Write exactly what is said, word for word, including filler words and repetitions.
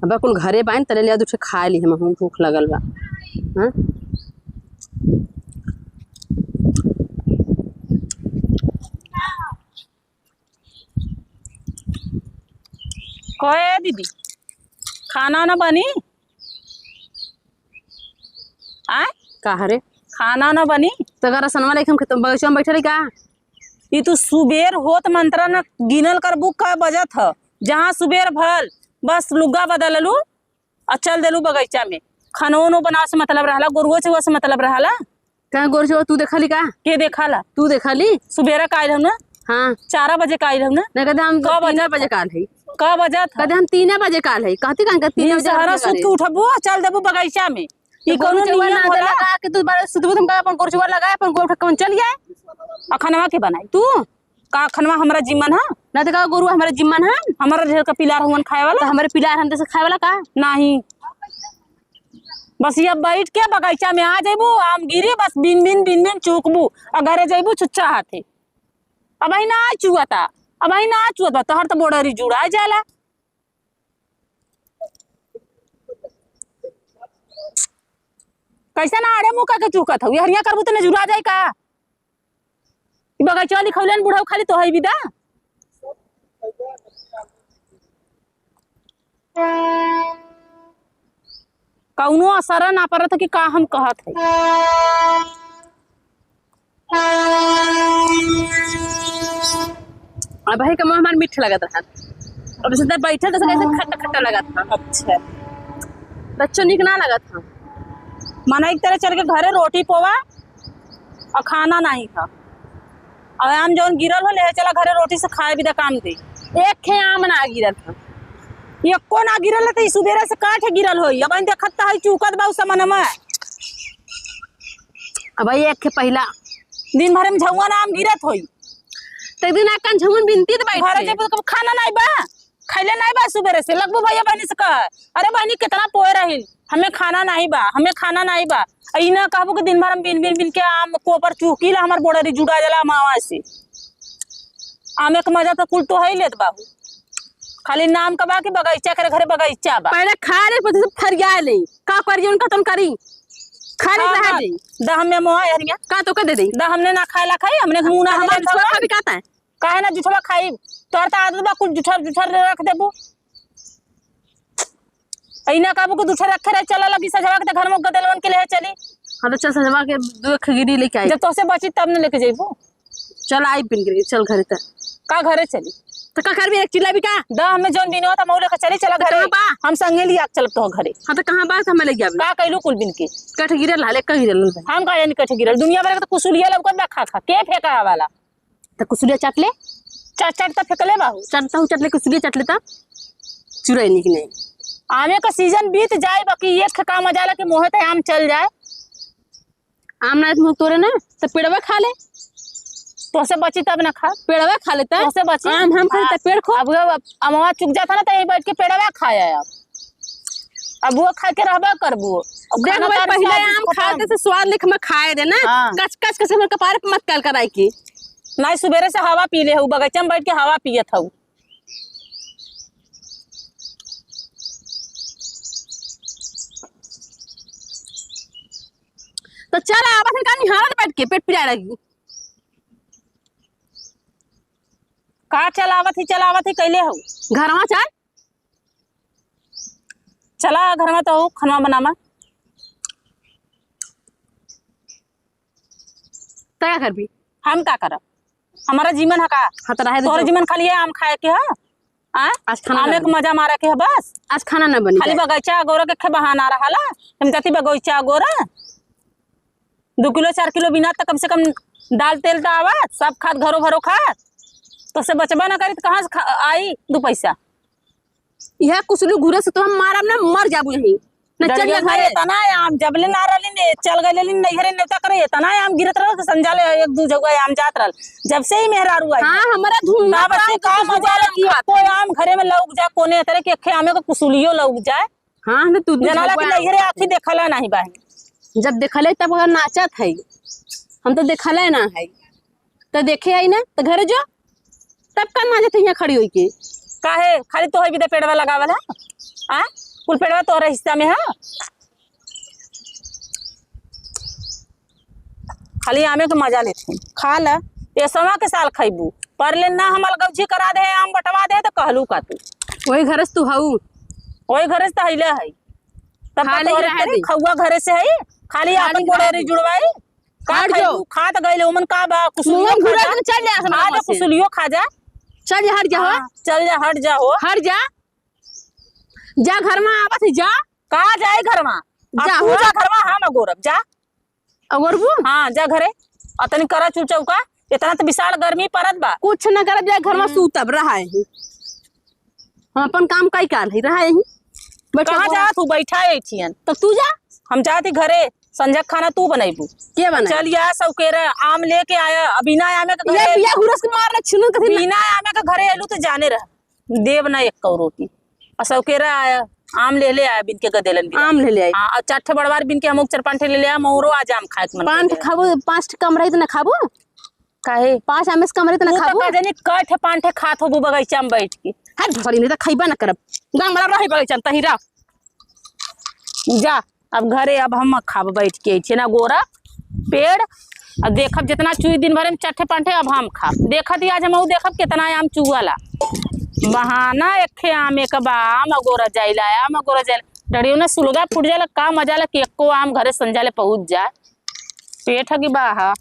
अब कुल घरे बाइन, तले ले आ, दुठे खाए ली, हम भूख लगल बा। हाँ? कहे दीदी, खाना ना बनी? आय? का हरे? खाना ना बनी? तो अगर सनवा लेके हम खेत, बगीचा में बैठल रही का? ई तू सुबेर होत मंत्रा न गिनल करबू, क बजत ह? जहाँ सुबेर भल, बस लुग्गा बदललू, आ चल देलू बगीचा में। खानो उनो बनावे से मतलब रहला, गोरुआ चउआ से मतलब रहला। कहाँ गोरुआ चउआ तू देखली का? के देखाला? तू देखली? सुबेरा का आइल हऊ ना? हाँ। चार बजे का आइल हऊ ना? ना, कहते हम क बजे तीन बजे का आइल है। क बजे था? कहते हम तीन बजे का आइल है। कहती कहाँ का तीन दिन बजे सहरा का आइल सूत के है? उठबू, चल देबू बगीचा में। ई तो कौनो गोरुआ चउआ नियम ना होला? देला का कि तू बारह सुतबू, तुम का अपन गोरुआ चउआ लगाए, अपन गोरुआ उठा के चल जाए? आ खानवा के बनाई? तू? का खनवा हमरा जिम्मन ह? ना तो का गोरुआ हमरे जिम्मन ह? हमरा ढेर का पिलार हुअन खाए वाला। तो हमरे पिलार हम जैसे खाए वाला का? नाही। बस ये बैठ के बगीचा में आ जइबू, आम गिरी, बस बिन बिन बिन बिन चूकबू, आ घरे जइबू छुच्छा हाथे। अबही ना चुअता, अबही ना चुअत बा, तोहर तो बोड़री जुड़ा जाला। कैसे ना आड़े मुँह करके चूकत हऊ? ये हरिया करबू तो नजुरा जाई का? ई बगैचा वाली खौलन बुढ़ऊ खाली तोहई बिदा। कौनो असर ना परत कि का हम कहत है। अबही का मुँह हमार मीठ लगत रहा, अब सीधा बैठल तो कैसे खट्टा खट्टा लगत था। अच्छा। बच्चों निक ना लगत था। माना एक तरह चल के घरे रोटी पोवा और खाना नाही खा। अब आम जौन गिरल हो, ले चला घरे, रोटी से खाए बिदा काम दे। एक खे आम ना गिरल था। एको ना गिरल है, तो ई सुबेरे से काट गिरल होई। अब देखत तो है चूकत बा उ समन में। अब भाई एक खे पहिला दिन भर में झौआ ना आम गिरत होई। तो एक दिन आकन झौन बिनती तो बैठ घरे के। जब खाना नाही बा, खैले नाही बा सुबेरे से, लगबू भैया बहनी से कह, "अरे बहनी, कितना पोए रही, हमें खाना नाही बा, हमें खाना नाही बा।" आ ई ना कहबू कि दिन भर हम बिन, बिन, बिन के आम कोपर चूकी ला, हमार बोड़री जुड़ा जाला मावा से। आम एक मजा तो कुल तो है लेत बाबू, खाली नाम का बा कि बगीचा करे घरे बगीचा बा। पहले खा ले, फिर से फरिया ले। का करी उनका तुम करी? खा ले, हाँ, रह हाँ। दे। द हमें मोआ हरिया। का तो का दे दे? द हमने ना खाए ला खाई, हमने मुंह ना हमार हमारे जुआ खाबी का तै? काहे ना जुठवा खाई? तोर त आदत बा कुल जुठर, जुठर रख देबू। अइना कहबू कि जुठर रखे रहे, चला लगी सजवा के त घर में गदेलवन के ले चली। हाँ, तो चल सजवा के दो खगिरी लेके आई। जब तोसे बची तब न लेके जइबू। चल आई बिन गिरी, चल घरे त। का घरे चली? त का करबी, एक चिल्ला भी का? द हमें जौन बिनो त मऊ लेके चली, चला तो घरे। कहाँ बा? हम संगे लिया के चलब तो घरे। हाँ, तो कहाँ बा? तो हमें ले जाबे। का कैलू कुल बिन के? कठ गिरल हाले, कहीं गिरल नहीं। हम का जानी कठ गिरल? दुनिया भर के तो कुसुलिया लौकत बा खा खा। के फेंका वाला? त कुसुलिया चाट ले। चाट, चाट त फेंकले बाहु। चाट त हूँ चाट ले, कुसुलिया चाट ले त। चुरैनी की नहीं। आमे का सीजन बीत जाए, बाकी एक काम आ जाला कि मोहे त आम चल जाए। आम ना मुँह तोरे ना, त पेड़वा खा ले। तोसे बची तब ना खा। पेड़वा खा ले त। तोसे बची। आम हम खाई हाँ। त पेड़ खो। अब वो अमवा चुक जाता ना, त यही बैठ के पेड़वा खाया अब। अब वो खा के रहबा करबू। अब देख खाना भाई, तार पहिले स्वाद आम खत्म। खाए से स्वाद लिख में खाए दे ना। हाँ। कच कच कच हमर कपार पे मत कल कराई की। नाही, सुबेरे से हवा पी ले हऊ, बगीचा में बैठ के हवा पियत हऊ। तो चल, आवत है का निहारत बैठ के, पेट पिराए लगी। का चलावत ही, चलावत ही, कैले हऊ? घरवा चल। चला घर में तो खनवा बनावा। तय करबी। हम का करब? हमारा जीवन है का? हाँ, तो रहे दे तोहरे जो। जीवन खाली है आम खाए के है? आ? आज खाना आम ना एक बनी। मजा मारे के है बस। आज खाना ना बनी खाली जाए। बगीचा अगोरा के खे बहाना रहाला। हम जाती बगीचा अगोरा। दो किलो चार किलो बिना त कम से कम दाल तेल त आवा, सब खात घरो भरो खात। तो से बचबा ना करी त कहाँ से खा, आई दो पैसा? यह कुसुलू घूरे से तो हम मारब ना, मर जाबू यहीं। ना चल डरिया जा भाई, घरे। इतना आम जबले ना रहली ने, चल गए लेली नैहरे नेवता करे, इतना आम गिरत रहल कि संजाले एक दू जगह आम जात रहल। जब से ही मेहरारू आई हाँ, हमारा धूम ना तब से पड़ा, कहा कुछ मजा हुआ आला कि ना कोई आम घरे में लौक जाए, कोने तरह के अखे आमे को कुसुलियो लौक जाए। हाँ, हम तो तू जनाला कि नैहरे आँखी देखला नाही बा। जब देखले तब ओकर नाचत है, हम तो देखले ना है। तो देखे आई ना, तो घरे जो, तब का नाचत है यहाँ खड़ी होई के? काहे? खाली तो है बिदा पेड़वा लगावल है? आ? कुल पेड़वा तोहरे हिस्सा में है। खाली आमे के मजा लेत हूँ। खा ला। ये सवा के साल खइबू। पर ले ना हम अलगौजी करा दे, आम बंटवा दे, तो कहलू का तू? वही घरे से तू हऊ। वही घरे से तो हइले है। तब खा तो ले, तोहरे रहे तेरी दी। खउआ घरे से है। खाली खा आपन ले, गोड़े रहे दी। जुड़वाई। का हट जाओ। खइबू? खा तो गइले, ओमन का बा? कुसुलियो मुंह खा घुरा जा। के चल जा, खा जा, से। कुसुलियो खा जा। चल जा, हट जा, हो। हाँ, चल जा, हट जा, हो। हट जा। जा घर में, आवत ही, जा। का जाए घर में? अब जा, तू हो। जा घर में, हम अगोरब, जा। अगोरबू? हाँ, जा घरे। अतनी करा चुल चौका, इतना तो विशाल गर्मी परत बा। कुछ न करब, जा घर में हम्म। सूतब, रहा है। हम अपन काम काई काल है, रहा है। बैठ कहाँ के जात हूँ? बैठा है थियन। तो तू जा। हम जात ही घरे, संझा खाना तू बनैबू। के बनाई? चल या सौकेरा, आम लेके आया, बिना आमे के ये घरे पिया हुरस के मार ले, छिनन कथी ना। बिना आमे के घरे एलू तो जाने रह। देब ना एक कौ रोटी। आ सौकेरा आया, आम ले ले आया, बिन के गदेलन बिया। आम ले ले आई। हाँ, और चार ठे बड़वार बिन के हम चार पाँच ठे ले ले आया, मोरो आज आम खाए के मन पाँच कर ठे गया। खाबो, पाँच ठे कम रही तो ना खाबो। काहे? पाँच आम से कम रही तो ना तू तो खाबो। का जानी कै ठे पाँच ठे खात होबू बगीचा में बैठ के। हट भसड़ी, नहीं तो खइबा ना करब। गाँव वाला रही बगीचा में, तही रह। जा, अब घरे अब हम खाब बैठ के, छेना गोरा पेड़, अब देखब जितना चुई दिन भरे में चार ठे पाँच ठे, अब हम खाब। देखत ही आज हम ऊ देखब कितना आम चुआला। बहाना एक ठे आम एक बा, आम अगोरा जाइला, आम अगोरा जाइला। डरियो ना सुलगा फूट जाला, का मजा ला कि एको आम घरे संझा ले पहुँच जाए। पेट ह कि बाहा,